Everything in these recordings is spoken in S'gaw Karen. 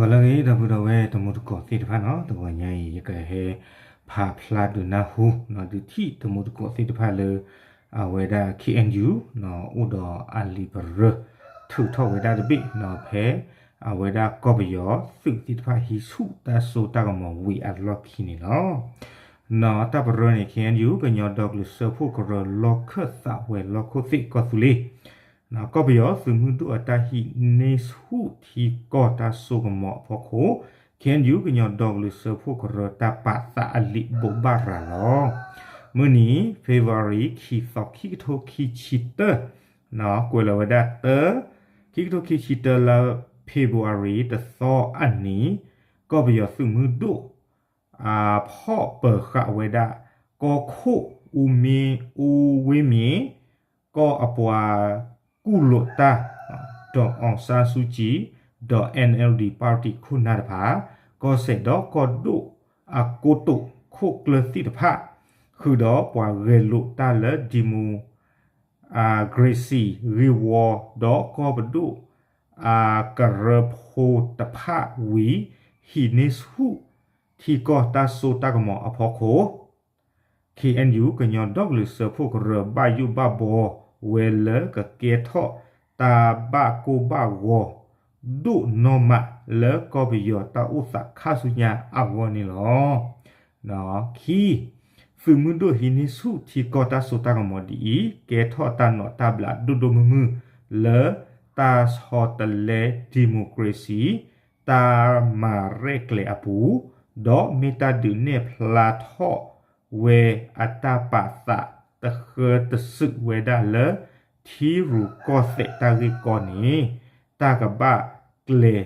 ဂီၤလၢအဂ့ၤ ဒီပုၢ်ဒီဝဲၢ်တံၤသကိးသ့ၣ်တဖၣ်နီၤ, တဂီၤညါအံၤ ယကဟဲဖးဖျါဒုးနၢ်ဟူ ဒုးထံၣ်တံၤသကိးသ့ၣ်တဖၣ်လၢ အဝဲဒၣ် K N U အိၣ်ဒီးအလံာ်ပရၢ ထုးထီၣ်ဝဲဒၣ်တဘ့ၣ်နီၤ, ဖဲအဝဲဒၣ်ကီၢ်ပယီၤသုးသ့ၣ်တဖၣ်ဟံးဆူၣ်တၢ်စိတၢ်ကမီၤဝံၤအလီၢ်ခံန့ၣ်လီၤ. နီၤတၢ်ပရၢန့ၣ် K N U ကညီဒီကလုာ်စၢဖှိၣ်ကရၢ လီၢ်ခၢၣ်သးဝဲၤလီၢ်ခိၣ်သ့ၣ်ကီၢ်သူလ့ၤ ကီၢ်ပယီၤသုးမုၢ်ဒိၣ်အတၢ်ဟံးန့ၢ်ဆူၣ် ထံကီၢ်တၢ်စိကမီၤအဖီခိၣ် K N U ကညီဒီကလုာ်စၢဖှိၣ်ကရၢ တၢ်ပာ်သးအလံာ်ဘိးဘၣ်ရၤလီၤ. မုၢ်နံၤ February ခံသီ ခံကထိခံဆံတၢ, ကွဲးလီၤဝဲဒၣ်တၢ, ခံကထိခံဆံတၢလါ February တသီအနံၤ, ကီၢ်ပယီၤသုးမုၢ်ဒိၣ် ဖီၣ်ပၢၤဃာ်ဝဲဒၣ် ကီၢ်ခိၣ် အူမ့ၢ် အူဝ့မ့ၢ် ကီၢ်အပှၤကူၣ်လိာ်တၢ် ဒီး အောင်ဆန်းစုကြည် ဒီး N L D party ခိၣ်နၢ်တဖၣ်, ကီၢ်စဲၣ်ဒီးကီၢ်ဒိၣ်အကိတိာ်ခိၣ်ကျၢၢ်သ့ၣ်တဖၣ်, ဃုာ်ဒီးပှၤဂဲၤလိာ်တၢ်လၢ democracy ဂ့ၢ်ဝီ ဒီးကီၢ်ပဒိၣ် အကရၢဖိတဖၣ်ဝံၤ ဟံးန့ၢ်ဆူၣ် ထံကီၢ်တၢ်စိတၢ်ကမီၤအဖီခိၣ် K N U ကညီဒီကလုာ်စၢဖှိၣ်ကရၢ ဘၣ်ယိၣ်ဘၣ်ဘီဝဲလၢကကဲထီၣ်တၢ်ဘၣ်ကိၢ်ဘၣ်ဂီၤ ဒိၣ်နီၢ်မးလၢကီၢ်ပယီၤတၢ်အိၣ်သးခါဆူညါအဂီၢ်န့ၣ်လီၤ. ခံ, သုးမုၢ်ဒိၣ်ဟံးန့ၢ်ဆူၣ်ထံကီၢ်တၢ်စိတၢ်ကမီၤဒ်အံၤ ကဲထီၣ်တၢ်နီၣ်တၢ်ဘျးဒိၣ်ဒိၣ်မုၢ်မုၢ် လၢတၢ်ဆီတလဲ democracy တၢ်မၤရဲၣ်ကျဲၤအပူၤ, ဒီးမ့ၢ်တၢ်ဒုးနဲၣ်ဖျါထီၣ်ဝဲအတၢ်ပာ်သး တဃၢတစုးဝဲဒၣ်လၢ ထံရူၢ်ကီၢ်သဲးတၢ်ဂ့ၢ်ကီန့ၣ် တၢ်ကဘၣ်ကျဲၤ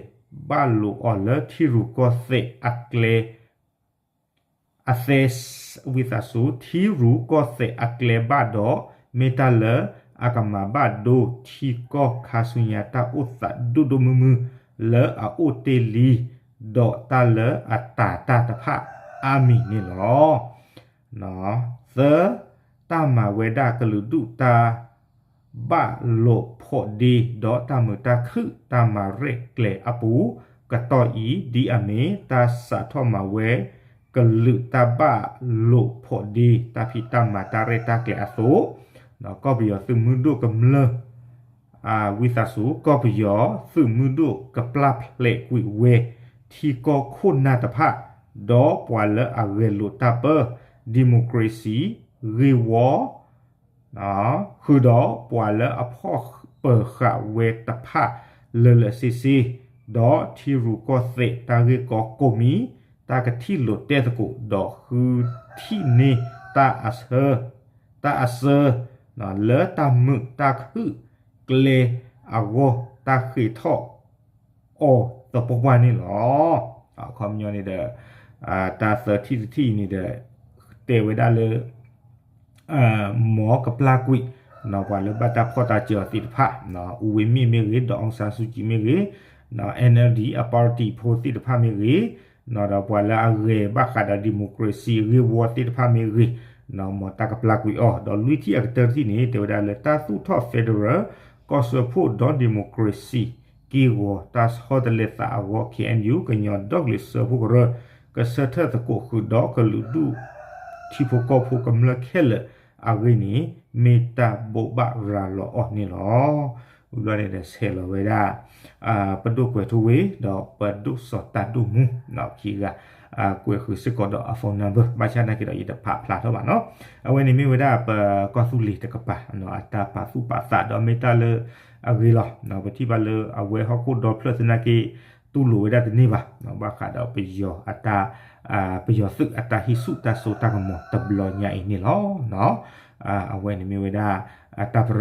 ဘၣ်လိာ်အီၤလၢထံရူၢ်ကီၢ်သဲးအကျဲ အသဲ ဝံသးစူၤ ထံရူၢ်ကီၢ်သဲးအကျဲဘၣ်ဒီး မ့ၢ်တၢ်လၢအကမၤဘၣ်ဒိထံကီၢ်ခါဆူညါတၢ်အိၣ်သးဒိၣ်ဒိၣ်မုၢ်မုၢ် လၢအအိၣ်တ့ၢ်လံ ဒီးတၢ်လၢအတၤတၢ်တဖၣ်အါမံၤန့ၣ်လီၤ. သၢ, တၢ်မၤဝဲဒၣ်ကလုာ်ဒူၣ်တၢ် ဘၣ်လိာ်ဖိးဒ့ ဒီးတၢ်မုာ်တၢ်ခုၣ်တၢ်မၤရဲၣ်ကျဲၤအပူၤ ကတီၢ်အံၤ ဒ်အမ့ၢ်တၢ်စးထီၣ်မၤဝဲ ကလုာ်တၢ်ဘၣ်လိာ်ဖိးဒ့ တၢ်ဖံးတၢ်မၤတၢ်ရဲၣ်တၢ်ကျဲၤအသိး, ကီၢ်ပယီၤသုးမုၢ်ဒိၣ်ကမျၢၢ် ဝံသးစူၤ ကီၢ်ပယီၤသုးမုၢ်ဒိၣ်ကပျၢ်ဖျဲးကွံာ်ဝဲ ထံကီၢ်ခိၣ်နၢ်တဖၣ်, ဒီးပှၤလၢအဂဲၤလိာ်တၢ်ပၢ democracy ဂ့ၢ်ဝီ ဃုာ်ဒီးပှၤလၢအဖီၣ်ပၢၤဃာ်ဝဲတဖၣ်လၢာ်လၢာ်ဆ့ဆ့, ဒီးထံရူၢ်ကီၢ်သဲးတၢ်ဂ့ၢ်ကီကိးမံၤ တၢ်ကထံၣ်လိာ်တဲသကိး ဒီးဃုထံၣ်န့ၢ်တၢ်အဆၢ တၢ်အဆၢ လၢတၢ်မုာ်တၢ်ခုၣ်ကျဲအဂီၢ် တၢ်ဃ့ထီၣ်အီၤသပှၢ်ပှၢ်န့ၣ်လီၤ. အခီပညီန့ၣ်ဒီး တၢ်သၢထံၣ်တထံၣ်အံၤန့ၣ်ဒီး တဲဝဲဒၣ်လၢ မ်ကပျၢ်ကွံာ် ပှၤလၢဘၣ်တၢ်ဖီၣ်တၢ်စၢၤအီၤသ့ၣ်တဖၣ် အူဝ့မ့ၢ်မ့ၢ်ဂ့ၤ ဒီး အောင်ဆန်းစုကြည် မ့ၢ်ဂ့ၤ N L D အ party ဖိသ့ၣ်တဖၣ်မ့ၢ်ဂ့ၤ ဒီးပှၤလၢအဂဲၤဘၣ်ဃးဒီး democracy ဂ့ၢ်ဝီသ့ၣ်တဖၣ်မ့ၢ်ဂ့ၤ မ်တၢ်ကပျၢ်ကွံာ်အီၤ ဒီးလွံၢ်ထံၣ်အကတၢၢ်တထံၣ်န့ၣ် တဲဝဲဒၣ်လၢတၢ်သူၣ်ထီၣ် federal ကီၢ်စၢဖှိၣ်ဒီး democracy က့ၢ်ဂီၤတၢ်ဆီတလဲသးအဂီၢ် K N U ကညီဒီကလုာ်စၢဖှိၣ်ကရၢ ကဆၢထၢၣ်သကိးဃုာ်ဒီးကလုာ်ဒူၣ် ထံဖိကီၢ်ဖိကမျၢၢ်ခဲလၢာ်အဂ့ၢ်န့ၣ် မ့ၢ်တၢ်ဘိးဘၣ်ရၤလီၤအီၤန့ၣ်လီၤ. ဝံၤဘျီန့ၣ်ဒီးဆဲးလီၤဝဲဒၣ် ပဒိၣ်ကွဲးထူဝ့ ဒီးပဒိၣ်စီၤတၢ်ဒိၣ်မူ ခံဂၤ ကွဲးဃုာ်စ့ၢ်ကီးဒီးအ phone number ဘၣ်ဆၣ်သနာ်က့ဒီးယတဖးဖျါထီၣ်ဘၣ်နီၤ. အဝဲန့ၣ်မ့ၢ်ဝဲဒၣ်ပကီၢ်သူလ့ၤတကပၤ အတၢ်ပာ်သူၣ်ပာ်သးဒီးမ့ၢ်တၢ်လၢအဂ့ၤလီၤ. ပထံၣ်ဘၣ်လၢအဝဲဟီၣ်ခိၣ်ဒီဖျၢၣ်သနာ်က့ တူၢ်လိာ်ဝဲဒၣ်တန့ၢ်ဘၣ် ဘၣ်ဃးဒီးပယီၤအတၢ် ပယီၤသုးအတၢ်ဟံးဆူၣ်တၢ်စိတၢ်ကမီၤတဘျီညါအံၤန့ၣ်လီၤ. အဝဲန့ၣ်မ့ၢ်ဝဲဒၣ် တၢ်ပရၢ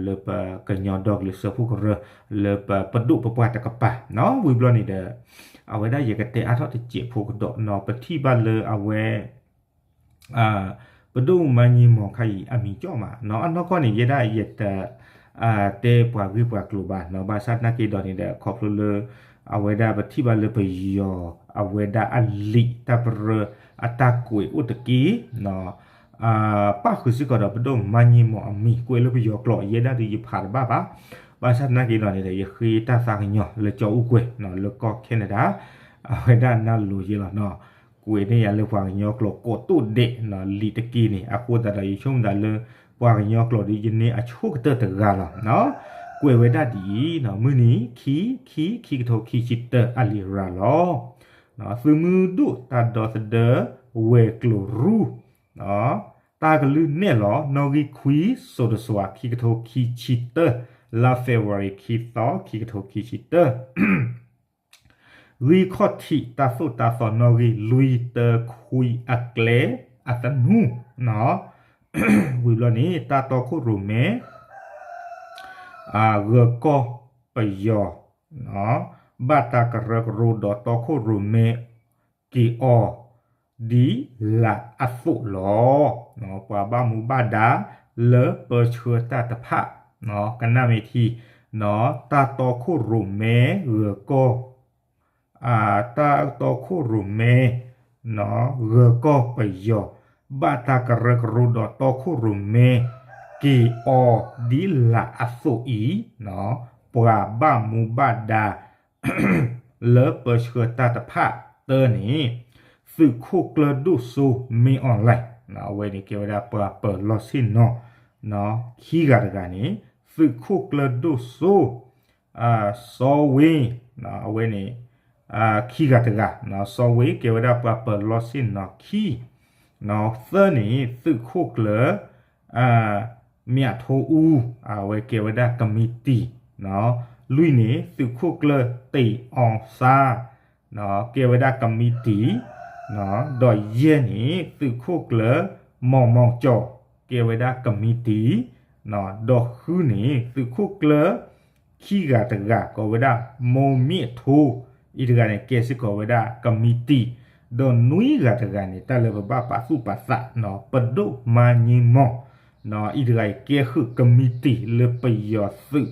လၢပကညီဒီကလုာ်စၢဖှိၣ်ကရၢ လၢပပဒိၣ်ပပှၢ်တကပၤ ဝံၤဘျီန့ၣ်ဒီး အဝဲဒၣ်ယကတဲအါထီၣ်တစဲးဖိကဒီးနီၤ ပထံၣ်ဘၣ်လၢအဝဲ ပဒိၣ်မါညံမီၤခါအံၤအမံၤကၠီၣ်မးနီၤ အနီၢ်ကီၢ်န့ၣ် ယဲဒၣ်ယတ တဲပှၤဂ့ၢ်ပှၤကျိၤဘၣ်နီၤ ဘၣ်ဆၣ်သနာ်က့ဒီးန့ၣ်ဒီး ခီဖျိလၢ အဝဲဒၣ်ပထံၣ်ဘၣ်လၢပယီၤ အဝဲဒၣ်အလံာ်တၢ်ပရၢအတၢ်ကွဲးအိၣ်တက့ၢ်နီၤ ပၣ်ဃုာ်စ့ၢ်ကီးဒီးပဒိၣ်မါညံမီၤအမံၤ ကွဲးလၢပယီၤကျိာ် ယဲဒၣ်ဒီးယဖးတဘၣ်ဘၣ် ဘၣ်ဆၣ်သနာ်က့ဒီးန့ၣ်ဒီး ယဃ့တၢ်သးကညီၤလၢကၠီအူကွဲၤ လၢကီၢ် Canada အဝဲဒၣ်နၢ်လိၤယဲလီၤနီၤ, ကွဲးန့ၢ်ယၤလၢပှၤကညီကျိာ်ကိးတိၣ်ဒဲးနီၤ, လံာ်တက့ၢ်န့ၣ် အဃိသတးဒီး ယဆိကမိၣ်သးလၢ ပှၤကညီကျိာ်ဒီး ယန့ၢ်အဆိကတၢၢ်တဂၤလီၤနီၤ. ကွဲးဝဲဒၣ်ဒ်အံၤနီၤ, မုၢ်နံၤ ခံ ခံ ခံကထိခံဆံတၢ အလံာ်ရၤလီၤ. သုးမုၢ်ဒိၣ်တၢ်ဒီသဒၢ ဝဲၤကျိၤရူၢ် တၢ်ကလုၢ်နဲၣ်လီၤ နီၣ်ဂံၢ်ခွံ စိၤတစွၤ ခံကထိခံဆံတၢ လါ February ခံသီ ခံကထိခံဆံတၢ ဂံၢ်ခီၣ်ထံးတၢ်သိၣ်တၢ်သီနီၣ်ဂံၢ်လွံၢ်တၢခွံအကျဲအသနူ ဝံၤဘျီန့ၣ် တၢ်တီခိၣ်ရိၣ်မဲ ဂၢၤကီၢ်ပယီၤ ဘၣ်တၢ်ကရၢကရိဒီးတီခိၣ်ရိၣ်မဲ က့ၤအီၤ ဒ်လာ်အသိးလီၤ. ပှၤဘၣ်မူဘၣ်ဒါလၢပၢဆှၢတၢ်တဖၣ် ကနၣ်မ့ၢ်ထံ တၢ်တီခိၣ်ရိၣ်မဲဂၢၤကီၢ် တၢ်တီခိၣ်ရိၣ်မဲ ဂၢၤကီၢ်ပယီၤ ဘၣ်တၢ်ကရၢကရိဒီးတီခိၣ်ရိၣ်မဲ က့ၤအီၤဒ်လာ်အသိးအံၤ ပှၤဘၣ်မူဘၣ်ဒါ လၢပၢဆှၢတၢ်တဖၣ်တၢန့ၣ် သုးခိၣ်ကျၢၢ်ဒိၣ်စိ မင်းအောင်လှိုင် အဝဲန့ၣ်ကဲဝဲဒၣ်ပှၤပၢၤလီၢ်ဆ့ၣ်နီၤ ခံဂၤတဂၤန့ၣ် သုးခိၣ်ကျၢၢ်ဒိၣ်စိ စီဝ့ အဝဲန့ၣ် ခံဂၤတဂၤ စီဝ့ကဲဝဲဒၣ်ပှၤပၢၤလီၢ်ဆ့ၣ်နီၤခံ သၢန့ၣ် သုးခိၣ်ကျၢၢ် မၠးထိအူ အဝဲကဲဝဲဒၣ်ကမံးတံာ် လွံၢ်န့ၣ် သုးခိၣ်ကျၢၢ်တ့ၢ်အီၣ်သါ ကဲဝဲဒၣ်ကမံးတံာ် ဒီးယဲၢ်န့ၣ် သုးခိၣ်ကျၢၢ် မီၢ်မီၢ်ကၠီၣ် ကဲဝဲဒၣ်ကမံးတံာ် ဒီးဃုန့ၣ် သုးခိၣ်ကျၢၢ် ခံဂၤတဂၤ ကိးဝဲဒၣ် မိၢ်မ့ၣ်ထိ အံၤတဂၤန့ၣ် ကဲစ့ၢ်ကီးဝဲဒၣ်ကမံးတံာ် ဒီးနွံဂၤတဂၤန့ၣ် တၢ်လၢပဘၣ်ပာ်သူၣ်ပာ်သးနီၤ ပဒိၣ်မါည့မီၢ် အံၤတဂၤအံၤ ကဲဃုာ်ကမံးတံာ်လၢပယီၤသုး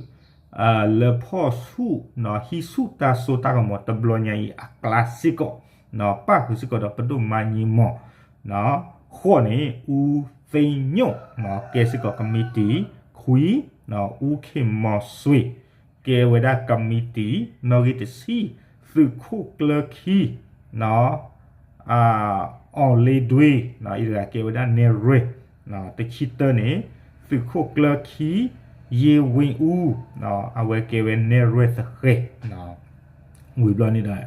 လၢဖီၣ်ဆူၣ် ဟံးဆူၣ်တၢ်စိတၢ်ကမီၤတဘျီညါအံၤအကျါစ့ၢ်ကီး ပၣ်ဃုာ်စ့ၢ်ကီးဒီးပဒိၣ်မါည့မီၢ် ဃိးန့ၣ် အူသ့ညိၣ် ကဲစ့ၢ်ကီးကမံးတံာ် ခွံ အူခ့ၣ်မီၤစွ့ၤ ကဲဝဲဒၣ်ကမံးတံာ် နီၣ်ဂံၢ်တဆံ သုးခိၣ်ကျၢၢ်ခံ အီၣ်လ့ဒွ့ အံၤတဂၤကဲဝဲဒၣ် နဲၣ်ရွဲၣ် တဆံတၢန့ၣ် သုးခိၣ်ကျၢၢ်ခံ ယ့ဝ့အူ အဝဲကဲဝဲနဲၣ်ရွဲၣ်သဃဲၤ ဝံၤဘျီန့ၣ်ဒီး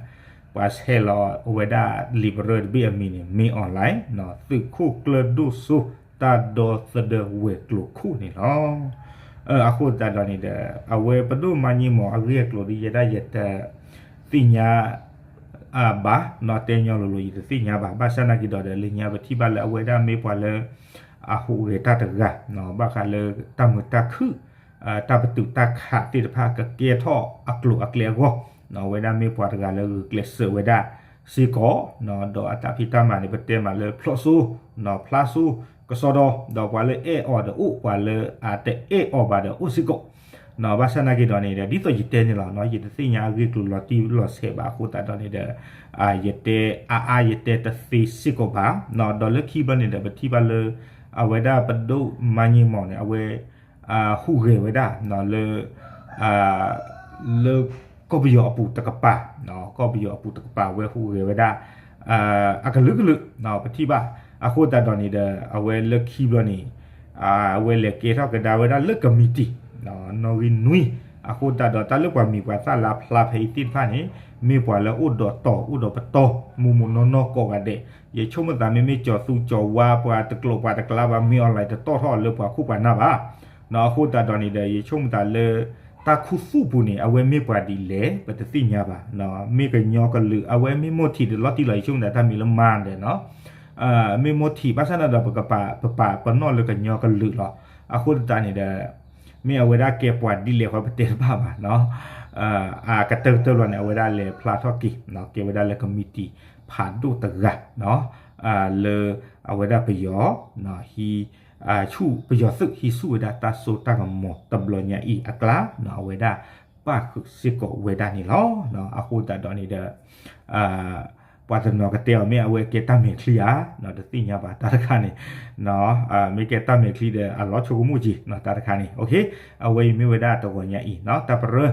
ပှၤဆဲးလီၤဝဲဒၣ်လံာ်ပရၢတဘ့ၣ်အမံၤန့ၣ် မင်းအောင်လှိုင် သုးခိၣ်ကျၢၢ်ဒိၣ်စိ တၢ်ဒီသဒၢဝဲၤကျိၤခိၣ်န့ၣ်လီၤ. အဃိသတးဒီးန့ၣ်ဒီး အဝဲပဒိၣ်မါည့မီၢ်အဂ့ၢ်အကျိၤဒီး ယဲဒၣ်ယတ သ့ၣ်ညါ ဘၣ် နီၢ်တဲညီလိၤလိၤ ယတသ့ၣ်ညါဘၣ် ဘၣ်ဆၣ်နာ်က့ၤဒီးဒီး လၢညါပထံၣ်ဘၣ်လၢအဝဲဒၣ်မ့ၢ်ပှၤလၢ အဟူးဂဲၤတၢ်တဂၤ ဘၣ်ဃးလၢတၢ်မုာ်တၢ်ခုၣ် တၢ်ပတုာ်တၢ်ခးသ့ၣ်တဖၣ်ကကဲထီၣ်အကျိၤအကျဲအဂီၢ် အဝဲဒၣ်မ့ၢ်ပှၤတဂၤလၢဂုာ်ကျဲးစၢးဝဲဒၣ်စ့ၢ်ကီး ဒီးအတၢ်ဖံးတၢ်မၤန့ၣ် ပတဲမးလၢဖျိးစိ ဖျါစိ ကစီဒီ ဒီးပှၤလၢအဲၣ်အီၤဒီးအိၣ် ပှၤလၢအတအဲၣ်အီၤဘၣ်ဒီးအိၣ်စ့ၢ်ကီး ဘၣ်ဆၣ်နာ်က့ၤဒီးန့ၣ်ဒီး ဒ်သိးယတဲန့ၣ်လီၤ ယတသ့ၣ်ညါအဂ့ၢ်ကျိၤလီၤတံၢ်လီၤဆဲးဘၣ်အဃိသတးဒီးန့ၣ်ဒီး ယတဲအါအါယတဲတသ့စ့ၢ်ကီးဘၣ် ဒီးလၢခံဘျီန့ၣ်ဒီး ပထံၣ်ဘၣ်လၢ အဝဲဒၣ်ပဒိၣ်မါည့မီၢ်န့ၣ် အဝဲ ဟူးဂဲၤဝဲဒၣ် လၢ လၢကီၢ်ပယီၤအပူၤတကပၤ ကီၢ်ပယီၤအပူၤတကပၤ အဝဲဟူးဂဲၤဝဲဒၣ် အကလုာ်ကလုာ် ပထံၣ်ဘၣ် အဃိသတးဒီးန့ၣ်ဒီး အဝဲလၢခံဘျီန့ၣ် အဝဲလဲၤကဲထီၣ်ကဒါဝဲဒၣ်လၢကမံးတံာ် နီၣ်ဂံၢ်နွံ အဃိသတးဒီးတၢ်လၢပှၤမံၤပှၤသၣ်လါဖျါဖဲအံၤသ့ၣ်တဖၣ်န့ၣ် မ့ၢ်ပှၤလၢအိၣ်ဒီးတီၤ အိၣ်ဒီးပတီၢ် မူးမူးနီၢ်နီၢ်ကိးဂၤဒဲး ယဆိကမိၣ်သးမ့မ့ၢ်ကၠီၤသူကၠီၤဝါ ပှၤတကျိၤပှၤတကျါဘၣ် မင်းအောင်လှိုင် တတီၢ်ထီၣ်လၢပှၤခိၣ်ပှၤနၢ်ဘၣ် အဃိသတးဒီးန့ၣ်ဒီး ယဆိကမိၣ်သးလၢ တၢ်ခူသူၣ်ပူၤန့ၣ် အဝဲမ့ၢ်ပှၤဒ်လဲၣ် ပတသ့ၣ်ညါဘၣ် မ့ၢ်ကညီကလုာ် အဝဲမ့ၢ်မိၢ်ထံးဒီးလီၤတံၢ်လီၤ ယဆိကမိၣ်သးတၢ်မံၤလၢမါဒီးနီၤ မ့ၢ်မိၢ်ထံး ဘၣ်ဆၣ်န့ၣ်ဒီး ပကပာ် ပပာ်ပနီၣ်လၢကညီကလုာ်လီၤ အဃိသတးန့ၣ်ဒီး မ့ၢ်အဝဲဒၣ်ကဲပှၤဒ်လဲၣ်ဃီပတဲတဘၣ်ဘၣ်နီၤ အကတၢၢ်ကတၢၢ်လီၤန့ၣ် အဝဲဒၣ်လဲၤဖျါထီၣ်က့ၤ ကဲဝဲဒၣ်လၢကမံးတံာ်ဖးဒိၣ်တဂၤ လၢအဝဲဒၣ်ပယီၤ ဟံး ဆူၣ်ပယီၤသုးဟံးဆူၣ်ဝဲဒၣ်တၢ်စိတၢ်ကမီၤတဘျီညါအံၤအကျါ အဝဲဒၣ်ပၣ်ဃုာ်စ့ၢ်ကီးဝဲဒၣ်န့ၣ်လီၤ. အဃိသတးဒီးန့ၣ်ဒီး ပ ပှၤတနီၤကတဲအီၤ မ့ၢ်အဝဲကဲတၢ်မဲာ်ချံဧါ, တသ့ၣ်ညါဘၣ်တၢ်တခါန့ၣ်, မ့ၢ်ကဲတၢ်မဲာ်ချံဒီး အလီၤဆိကမိၣ်က့ၤတၢ်တခါန့ၣ်, အဝဲအံၤမ့ၢ်ဝဲဒၣ်တဂီၤညါအံၤ တၢ်ပရၢ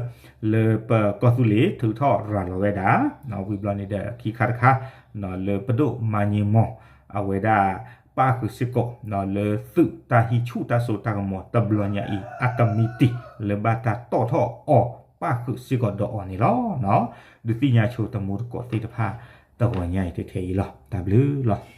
လၢပကီၢ်သူလ့ၤထုးထီၣ်ရၤလီၤဝဲဒၣ်, ဝံၤဘျီန့ၣ်ဒီးခံခါတခါ လၢပဒိၣ်မၤညံမီၢ် အဝဲဒၣ် ပၣ်ဃုာ်စ့ၢ်ကီး လၢသုးတၢ်ဟံးဆူၣ်တၢ်စိတၢ်ကမီၤတဘျီညါအံၤ အကမံးတံာ် လၢဘၣ်တၢ်တီၣ်ထီၣ်အီၤ ပၣ်ဃုာ်စ့ၢ်ကီးဒီးအီၤန့ၣ်လီၤ. ဒုးသ့ၣ်ညါဆိတမူတကိးသ့ၣ်တဖၣ် တဂီၤညါအံၤတထဲအံၤလီၤ. တၢ်ဘျုးလီၤ.